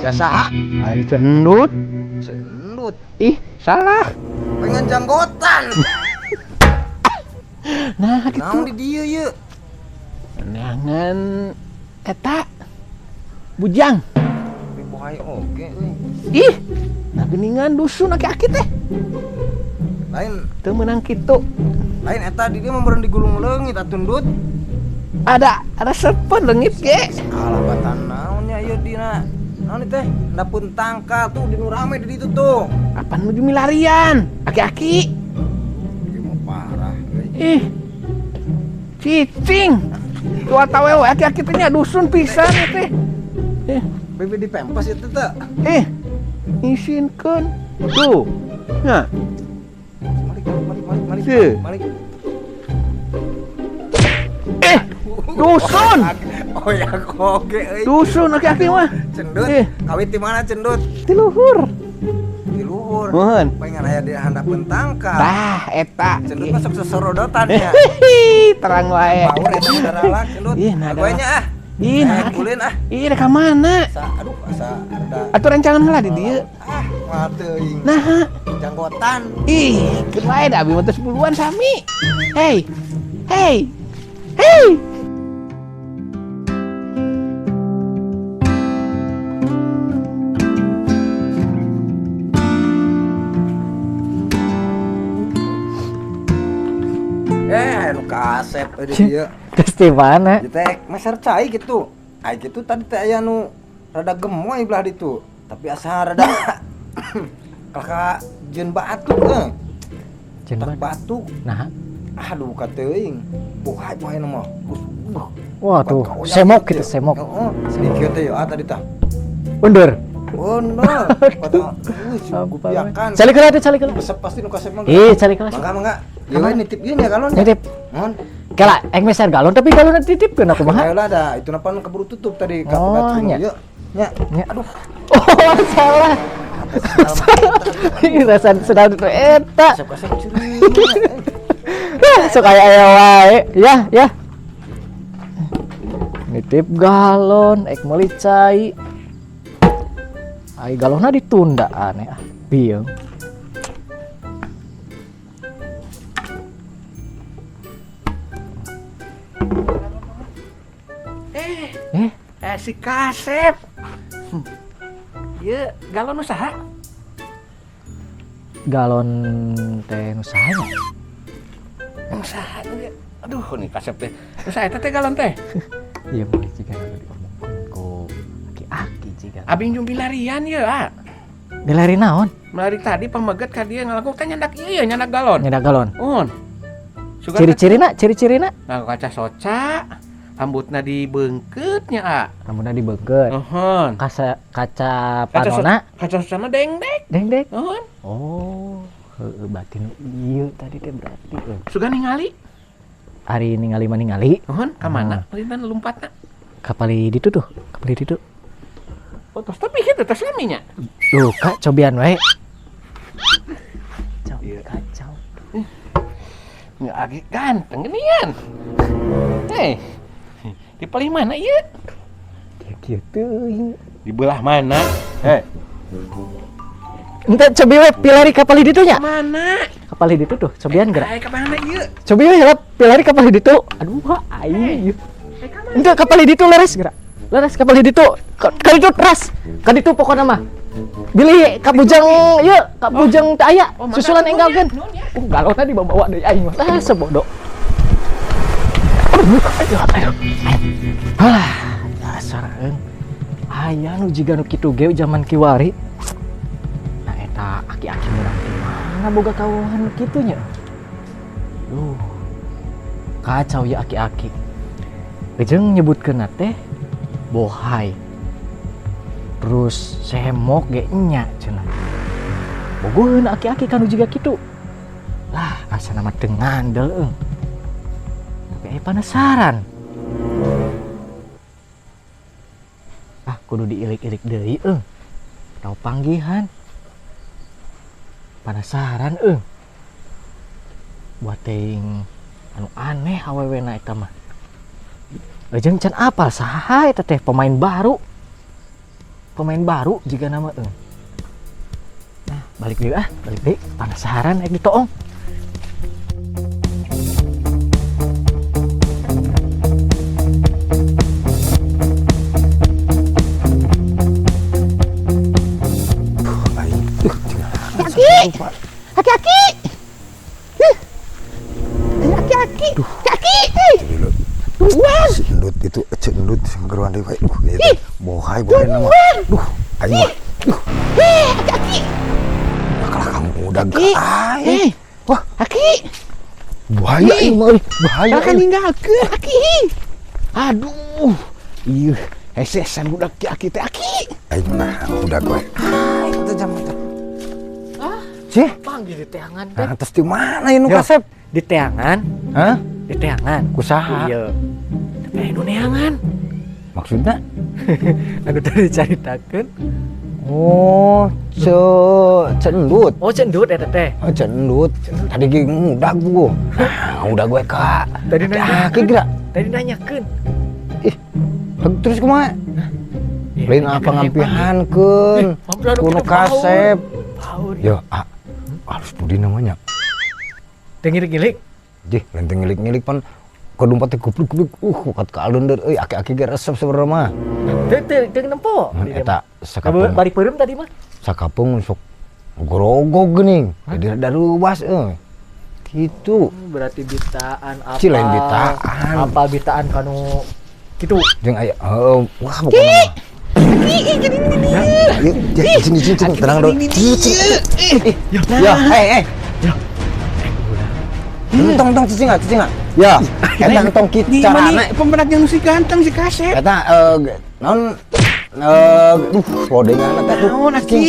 Jasa. Aing cendut. Cendut. Ih, salah. Pengen janggotan. Nah, gitu. Naon di dieu ieu? Neangan eta bujang. Tapi bohay oge euy. Ih, nah geuningan dusun aki-aki teh. Lain Teu meunang kitu. lain eta di dieu mah meureun digulung leungit atuh ndut. Ada resepeun leungit ge. Kalabatan naonnya ieu dina naon teh? Handapun tangkal tuh di nu rame di ditu tuh. Apaan nuju milarian? Aki-aki. Ieu mah parah euy. Ih. Cicing. Tua tawewe aki-aki teh nya dusun pisan ieu teh. Eh, Bebe di pempes itu teh. eh. Isinkeun. Tuh. Nah, Malik malik malik malik Tuh. malik. eh, dusun. Oh ya oge euy. Dusun aki-aki mah. Cendut. Eh. Kawit di mana cendut? Di luhur. Di luhur. Mohon. Pengen aya di handapeun tangkal. Tah, eta. Cendut mah sok sesorodotan ya. Terang wae. Power eta daralak cendut. Ih, nah, Agoy nya ah. Ih, nah. Kulin ah. Ih, rek ka mana? Asa aduh asa rada Atuh rencangan heula di dieu. ah moal teuing. Nah, Janggotan. ih, keun wae da abi mah teu sepuluhan sami. Hey. Hey. Hey. Eh, anu kasep di dieu. Terus di mana? Ieu teh meser cai gitu. Ai gitu tadi teh aya nu rada gemoy belah ditu. Tapi asa rada kakak jeung batuk euy. Jeung Tak batuk. Nah, Aduh kateuing. Bohay bohay nu mah. wah tuh semok gitu semok. Heeh. Di kieu teh ah tadi tah. Undur. Bener. Kata, wih, gupiakan. Calik heula tuh, calik heula. Besep pasti nu kasep mah. Ih, calik heula. Mangga mangga. Ieu we nitip ieu nya galon. Nitip. Mohon. Kela, aing meser galon tapi galon dititipkeun aku mah. Ayolah dah, itu napa nu keburu tutup tadi ka Oh, nya. ieu. Nya. Nya. Aduh. Oh, salah. Ini rasa sedang itu eta. Kasep kasep ceuring. Sok aya aya wae. Ya, ya. Nitip galon, ek meuli cai. Ai galonna ditunda aneh ah. Bieu. Eh, si kasep. Ieu galon nu saha? Galon teh nu saha nya? Nu saha ieu? Aduh, nih kasep teh. Nu saha eta teh galon teh? Ieu mah jiga nu diomongkeun ku aki-aki jiga. Abi njung bilarian ieu, ah. Dilari naon? Melari tadi pameget ka dieu ngalangkung teh nyandak ieu nyandak galon. Nyandak galon. Uhun. Sugan Ciri-cirina, ciri-cirina? Nah, kaca soca, rambutna dibeungkeut nya, ah. Rambutna dibeungkeut. Uhun. Kaca kaca panona Kaca soca mah dengdek. dengdek. Uhun. Oh, heueuh berarti nu ieu tadi teh berarti euy. Sugan ningali. Ari ningali mah ningali. Uhun, ka mana? Palintan lompatna. Kapali ditu tuh, kapali ditu. Oh, tos tapi kitu tos lami nya. Duh, Kak, cobian wae. Kacau, Iya. kacau. Nggak lagi ganteng geuningan. Hei. Di paling mana ieu? Kieu teuing. Di belah mana? Hei, Ente cobi we pilari kapali ditu nya. mana? Kapali ditu tuh, cobian geura. Ai ka mana ieu? Cobi we heula pilari kapali ditu. Aduh, aing. Eh, ka mana? Ente kapali ditu leres geura. Leres kapali ditu. Ka ditu teras. Ka ditu pokona mah. Bilih ka bujang ieu, ka bujang teu aya. Oh, mangga. Susulan enggalkeun. Nuhun ya. Galona dibawa deui aing mah. Ah, sebodoh. Aduh, aduh, aduh. Alah, dasar eung. Aya nu jiga nu kitu ge zaman kiwari. Nah eta aki-aki menang di mana boga kawan kitu nya. Duh. Kacau ya aki-aki. Jeung nyebutkeun teh bohai. Terus semok ge nya cenah. Bogoheun aki-aki kanu jiga kitu. Lah, asa nama teu ngandel eung. Tapi aya penasaran. Ah, kudu diilik-ilik deui eung. Tau panggihan. Penasaran eung. Buat teuing anu aneh awewena eta mah. Jeung can apal saha eta teh pemain baru. Pemain baru juga nama euy. Nah, balik deui ah, balik deui. Penasaran rek ditoong. Aing. Aki! Aki-aki! Ih. Aki-aki! Aki! Dulu. Buruan! Si endut itu, si endut geruan deui wae. Duh, ieu teh bohai bohai nama. Duh, aing mah. Duh, Heh, aki-aki! kalah kamu udah Aki! aing. Eh, Wah, aki! bahaya ieu mah euy. Bahaya. Jangan euy. ninggalkeun, aki! Aduh! Ieu, hesesan budak aki teh aki. Aing mah udah gue. Aing teh jam teh. Cih, Panggil di teangan teh. nah, terus di mana ini Yo. kasep? Di teangan, Hah? di teangan. Kusaha? Iya. Tapi anu neangan. Maksudnya? Anu tadi dicaritakeun. Oh, ce cendut. Oh, cendut eta teh. Oh, cendut. Tadi ge ngudag gua. Nah, udah gue kak. Tadi nanya. Aki kira. Tadi nanyakeun. Ih, terus kumaha? Iya, Lain apa ngampihankeun? Ih, Kuno kasep. Paur. Ya, ah, halus budi namanya. Teu ngilik-ngilik. Jih, lain teh ngilik-ngilik pan kedumpat teh kupluk-kupluk. Wakat kalender euy, aki-aki ge resep sebenarnya mah. Teu teu teu nempo. Mun eta Kamu sakapeung bari peureum tadi mah. sakapeung sok grogog geuning. Jadi rada ruas euy. Gitu. Berarti bitaan apa? Ci, lain bitaan. Apa bitaan kanu kitu? Jeung aya heuh, wah pokona mah. Yuk, cicing, cicing, cicing, tenang dong. Cicing. Ya, hei, hei. Entong, entong, cicing ah, cicing ah. Ya, eta entong kitu carana. Pemenak yang si ganteng si kasep. Eta naon duh, lodengan teh tuh. Naon, Aki?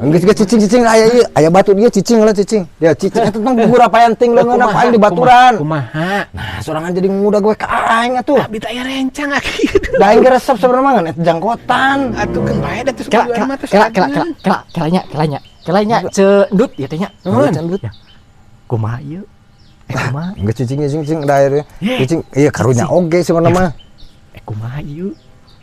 Geus geus cicing cicing aya ieu, aya batu dia cicing lah cicing. Ya cicing eta tong gugur apayan ting leungeun apa aing di baturan. Kumaha? Nah, sorangan jadi nguda gue ka aing atuh. Abi teh aya rencang aki. Da aing ge resep sebenarnya mah ngan eta jangkotan. Atuh keun bae da teh Kela sepuluhan kela mah teh kela kela kela kela kelanya kelanya kelanya cendut ya teh nya. Nuhun. Cendut. Ya. Kumaha ieu? Eh kumaha? Geus cicing cicing cicing da ieu. Cicing iya karunya oge sebenarnya mah. Eh kumaha ieu?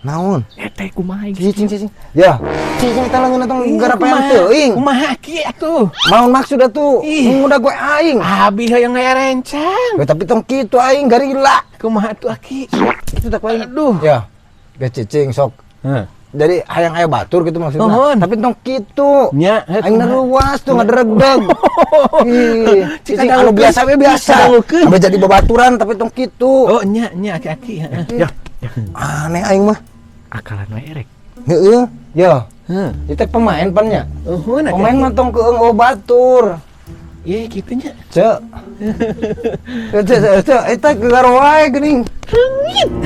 Naon? Eh teh kumaha ieu? Cicing cicing. Ya, cicing teh leungeun tong garapayan teuing. Kumaha aki atuh? Naon maksud atuh? Ih. Nguda gue aing. Abi hayang aya rencang. Ya, tapi tong kitu aing garila. Kumaha atuh aki? Itu tak aing. Aduh. Ya. Geus cicing sok. Heh. Jadi hayang aya batur gitu maksudnya. Nuhun. Tapi tong kitu. Nya, heuh, Aing kumaha? neruas tuh ngaderegdeg. Ih, cicing anu Cikadangkeun. biasa we biasa. Cikadangkeun. Sampai jadi babaturan tapi tong kitu. Oh nya nya aki-aki heeh. Ya, Aneh aing mah. akalan we erek. Heeh. Ya. Heuh. Itu teh pemain pan nya. Nuhun aki. Pemain mah tong keung oh batur. Ye kitu nya. Cek. Cek cek cek eta gegaro wae geuning.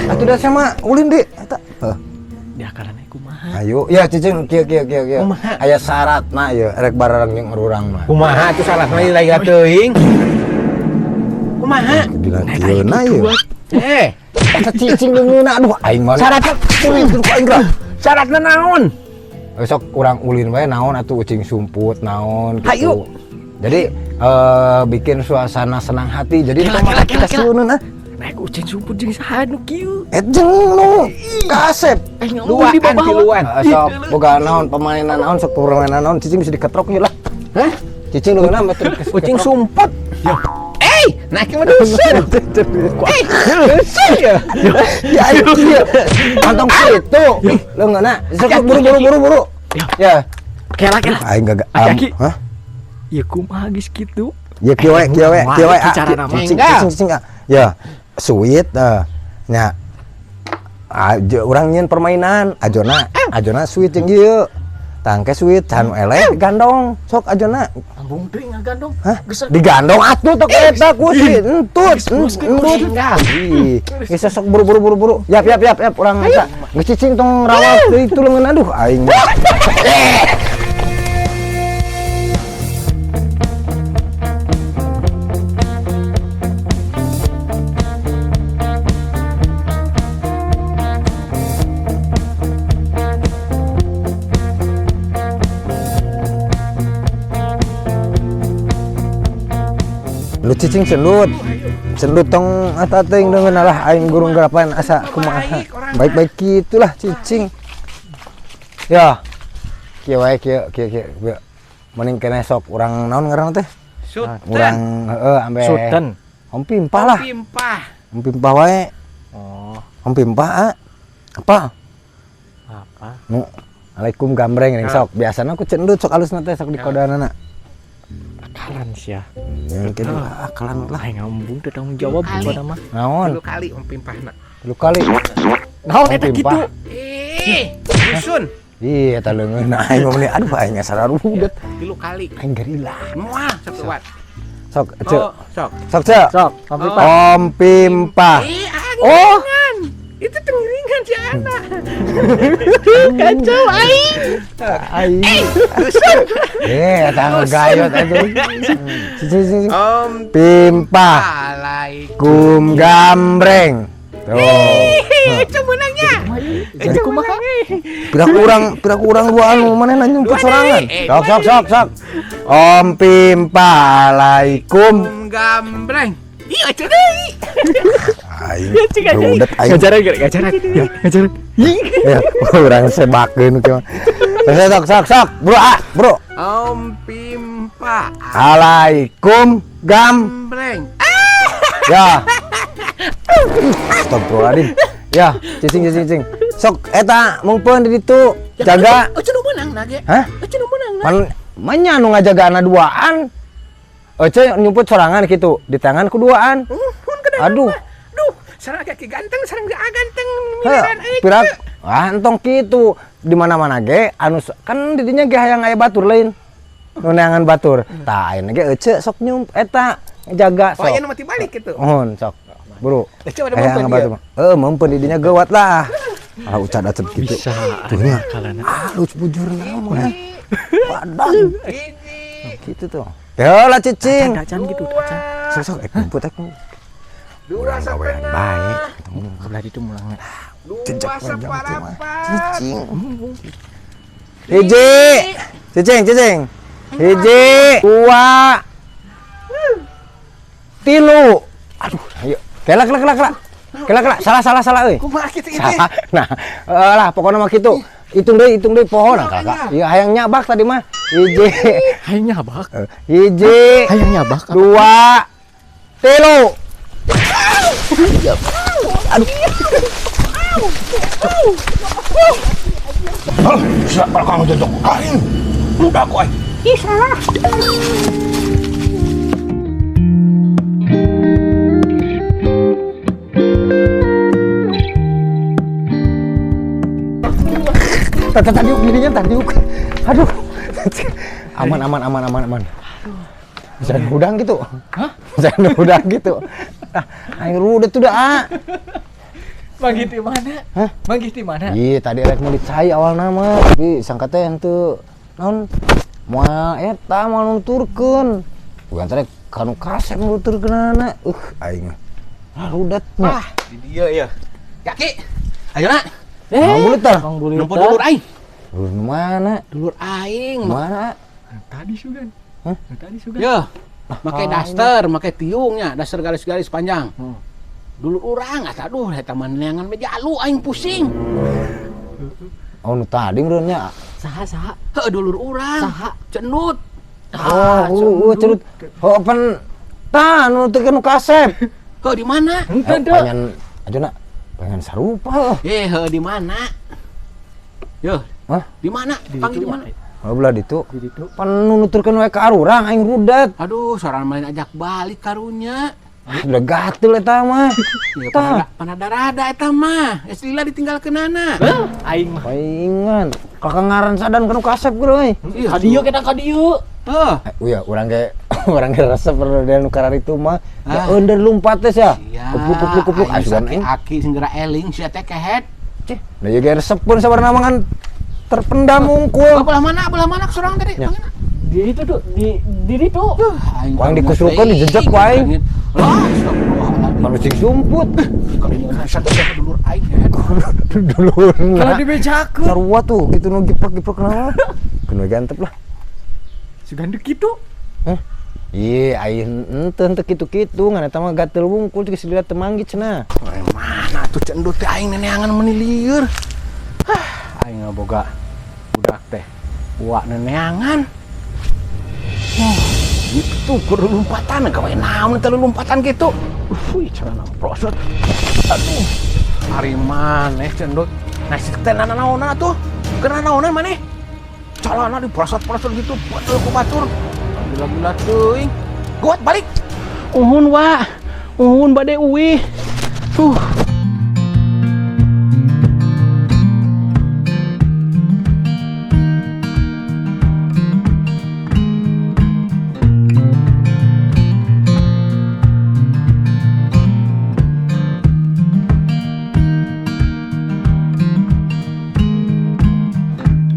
Atuh da sama ulin deui eta. Heuh. Di akalan we kumaha? Ayo, ya cicing kieu kieu kieu kieu. Kumaha? Aya syaratna ieu rek bareng jeung urang mah. Kumaha atuh salatna lila teuing. Kumaha? Dina kieuna ieu. Eh, Eta cicing leungeunna aduh aing mah. syaratna Ulin ku aing geura. syaratna naon? Besok urang ulin wae naon atuh ucing sumput naon gitu. Hayu. Jadi bikin suasana senang hati. Jadi Kela, tong kela, kita kela, kela. sieun ah. Naik ucing sumput jeung saha nu kieu? Eh jeung nu kasep. Eh ngomong di Duaan bawah. tiluan. Sok boga naon permainan naon sok permainan naon cicing bisa diketrok ieu lah. Hah? Cicing leungeunna mah terus Ucing sumput. Eh, nah ki mah dusun. Eh, dusun ya. Ya ayo kieu. Kantong kitu. Leungeunna sok buru buru buru buru. Ya. Kela kela. Aing gagak. Aki-aki. Hah? Ya kumaha geus kitu? Ya kieu we kieu we kieu we. Wah, cara nama. Cicing cicing cicing ah. Ya, sweet nya. Urang nyieun permainan, ajona, ajona sweet jeung ieu. Tangke sweet, can eleh digandong. Sok ajona. Ambung deui ngagandong. Hah? Geus Digandong atuh tok eta ku si entut, entut. Ih, geus sok buru buru buru buru. Yap yap yap yap urang eta. Geus cicing tong rawat deui itu leungeun aduh aing. mah. Lu cicing sendut. Sendut tong eta teuing deungeun lah aing gurung gerapan asa kumaha. Baik-baik gitulah cicing. Ya. Kieu wae kieu kieu kieu. Mending keneh sok urang naon ngaranna teh? Suten. Urang heeh ambe. Suten. Om Pimpah lah. Pimpah. Om Pimpah wae. Oh. Om Pimpah ah. Apa? Apa? Nu alaikum gambreng ning sok. Biasana ku cendut sok alusna teh sok dikodanana. Akalan sia. Ya kitu akalan lah. Aing ngambung teu tanggung jawab bukan mah. Naon? 3 kali Om Pimpahna. 3 kali. Naon eta kitu? Ih, dusun. Iya, eta leungeun aing mah aduh aing sararudet. 3 kali. Aing gerila. Moal satu wat. Sok, cek. Sok. Sok, cek. Sok, Om Pimpah. Om Pimpah. Oh. Itu tenggiringan si anak. Kacau aing. Aing. Dusun. Eta ngegayot atuh. Om Pimpah. Alaikum Kum gambreng. Tuh. Itu menangnya. Jadi kumaha? Pira kurang dua anu manehna nyumput sorangan. Sok sok sok sok. Om Pimpah alaikum gambreng. Iya itu deui. Aing rudet aing. Ngajaran ngajaran. Ya, ngajaran. Ya, urang sebakeun kieu. Sok sok sok, bro ah, bro. Om Pimpah alaikum gambreng. Ya. Astagfirullahaladzim. Ya, cicing cicing cicing. Sok eta mungpeun di ditu. Jaga. Euceun nu meunang na ge. Hah? Euceun nu meunang na. Man manya nu ngajagaana duaan. Euceun nyumput sorangan kitu, di tangan ku duaan. Aduh. Duh, sareng aki ganteng, sareng ganteng miliran euceun. Pirak ah entong kitu. Di mana-mana ge anu kan di dinya ge hayang aya batur lain. Nu neangan batur. Tah ayeuna ge euceun sok nyump eta jaga sok. Oh, aya nu mati balik kitu. Mohon sok. Bro. Euceun ada meupeun dieu. Heeh, meupeun di dinya geuwat lah. Ah ucad acep kitu. Bisa. Tuh nya. Halus bujurna mah. Padang. Gitu tuh. Ya lah cicing. Acan gitu, acan. Sok sok kumput aku. Dua gawean bae. Kebelah ditu mulangna. Jejak cicing. Hiji. Cicing, cicing. Hiji, dua, tilu. Aduh, ayo. Kelak kelak kelak kelak. Kelak kelak. Salah salah salah euy. Kumaha kitu ieu? Nah, lah pokoknya mah kitu. Hitung deui pohon nah, kakak. Iya hayang nyabak tadi mah. Hiji. Hayang nyabak. Hiji. Hayang nyabak. Dua. Tilu. Aduh. Siapa kamu jejak aing? Udah aku aing. Ih, salah. Tadi dirinya tadi. Aduh. Aman aman aman aman aman. Bisa udang gitu. Hah? Bisa udang gitu. Ah, aing rudet udah ah. Manggih di mana? Hah? Manggih di mana? Iya, tadi rek mau dicai awal nama, tapi sangka teh henteu naon moal eta moal nunturkeun. Bukan teh kanu kasep nuturkeunana. Aing. Ah, rudet mah. Ah, di dieu ya. Kaki. Ayo nak. Mang bulit tah. Mang bulit. Nempo dulur aing. Dulur mana? Dulur aing. Mana? Tadi sugan. Hah? Tadi sugan. Yo. Make daster, make tiungnya, daster garis-garis panjang. Dulur urang aduh eta mah neangan meja lu aing pusing. Oh nu tadi meureun nya. Saha saha? Heuh dulur urang. Saha? Cenut. Oh, cenut. Heuh pan tah nu teu nu kasep. Heuh di mana? Henteu. Pengen ajuna pengen sarupa. Eh, heuh di mana? Yo. Hah? Di mana? Panggil di mana? Oh, belah ditu. Di ditu. Pan nu nuturkeun we ka arurang aing rudet. Aduh, sorangan main ajak balik karunya. Udah gatel eta mah. Tah, panada-rada eta mah. Geus lila ditinggalkeunana. Aing mah. Paingan. Kakak ngaran sadan kanu kasep geus euy. Ka dieu kita ka dieu. Heuh. Uya, urang ge urang ge resep da nu kararitu mah. Da eundeur lumpat teh sia. Kupluk kupluk kupluk asugan aing. Aki sing geura eling sia teh kehet. Cih, da ieu ge resep pun sabarna mah ngan terpendam unggul. Belah mana surang tadi? Di itu tuh, di ditu. Ku aing dikusrukeun dijejek ku aing. Lah, astagfirullahaladzim. Manusia sumput. Satu dulur aing ya. Dulur. Kalau dibejakeun. Sarua tuh kitu nu giprek-giprek naon. Kudu gantep lah. Sugan kitu. Hah? Iya, aing henteu henteu kitu-kitu ngan eta mah gatel wungkul geus lila teu manggih cenah. Mana tuh cendut teh aing neneangan meuni lieur. Hah, aing boga Budak teh wa neneangan. Oh, gitu kudu lompatan gawe naon teh lompatan gitu. Wih, celana prosot. Aduh. Ari maneh cendut. Nah, si teh nanaonan atuh. Kena naonan maneh? Celana diprosot-prosot gitu, badal ku batur. Gila-gila teuing. Gawat balik. Uhun, Wa. Uhun bade uih.